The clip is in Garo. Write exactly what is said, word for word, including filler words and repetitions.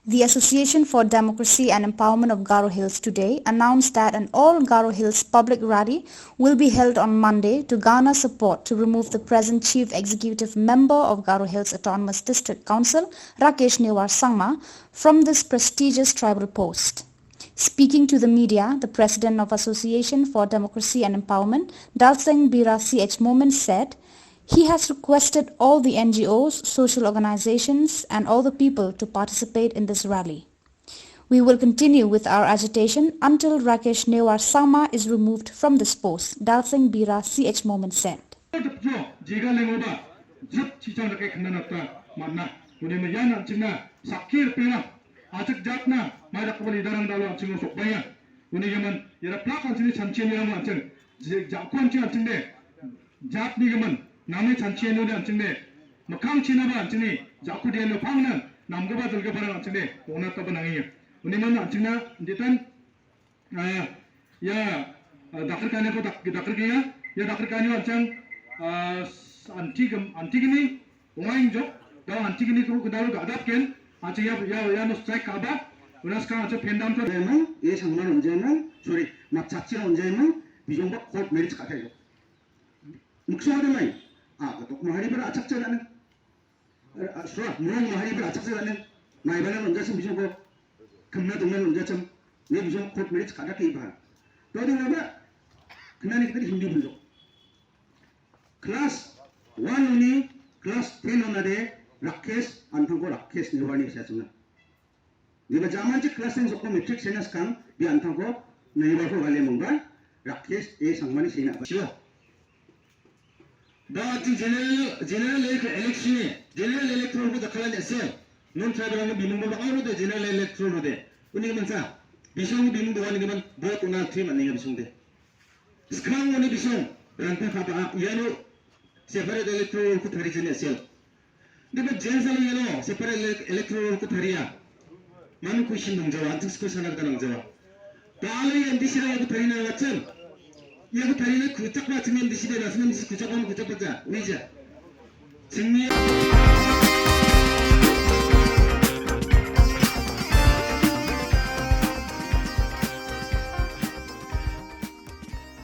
The Association for Democracy and Empowerment of Garo Hills today announced that an all Garo Hills public rally will be held on Monday to garner support to remove the present Chief Executive Member of Garo Hills Autonomous District Council, Rakesh Newar Sangma, from this prestigious tribal post. Speaking to the media, the president of Association for Democracy and Empowerment, Dalseng Bira C H Momin, said he has requested all the N G Os, social organizations, and all the people to participate in this rally. We will continue with our agitation until Rakesh Newar Sangma is removed from this post, Dalseng Bira C H Momin said. Uni gimin, ia plak an·chingni chanchianirangba an·ching, je-, jako an·ching an·chingde, jatni gimin, name chanchianirangde an·chingde, mikkangchinaba an·chingni jako dianio pangnan, namgipa dilgiparang an·chingde, donataba nangenga. Uni gimin an·chingna, inditan, ah, ia, ah, dakrikaniko dak-, dakrikenga, ia dakrikanio an·ching, ah, s-, antigim-, antigini, Ong·a ingjok, da·o antigeniko gitalo ga·dapgen, an·ching ia, ia, iano strike ka·aba, una skang an·ching pendamko. Onjaimang, A Sangmar Onjaimang, sorry, Matchachir Onjaimang, bijongba court marriage ka·taijok. Miksong adamai, a, Gatok Mahariba ra·chakja ra·ning. A, sua, Mrong Mahariba ra·chakja ra·ning. Maibana ron·jachim bijongko, kimna dongna ron·jachim, ne bijong court marriage ka·dake iba. Da·o dongaba, kinani kita Hindu bijong. Class one oni class ten onade Rakesh an·tangko Rakesh Newar ine seachimna. Diba jamanchi class ten sokko matric sena skang bi an·tangko Newar ko gale mangba Rakesh A Sangma ine sena. Siwa. Da ati general, general ele-, election ni, general electoral ko dakala ne sel. Non tribal ang bimung ba ang de general electoral de. Uni mansa. Bisong bimung do ani man vote unal team ani bisong de. Skang oni bisong, ranta kaba, iano separate electoral ko tari jani asel. Diba jensalo iano separate ele-, electoral ko taria. Manu question nangjawa, antik question nangjawa. Talo ian disira iako tarina lachim. Iako tarina kuchak lachim ian disida lachim ian disi kuchak lachim kuchak pacha. Wija. Singni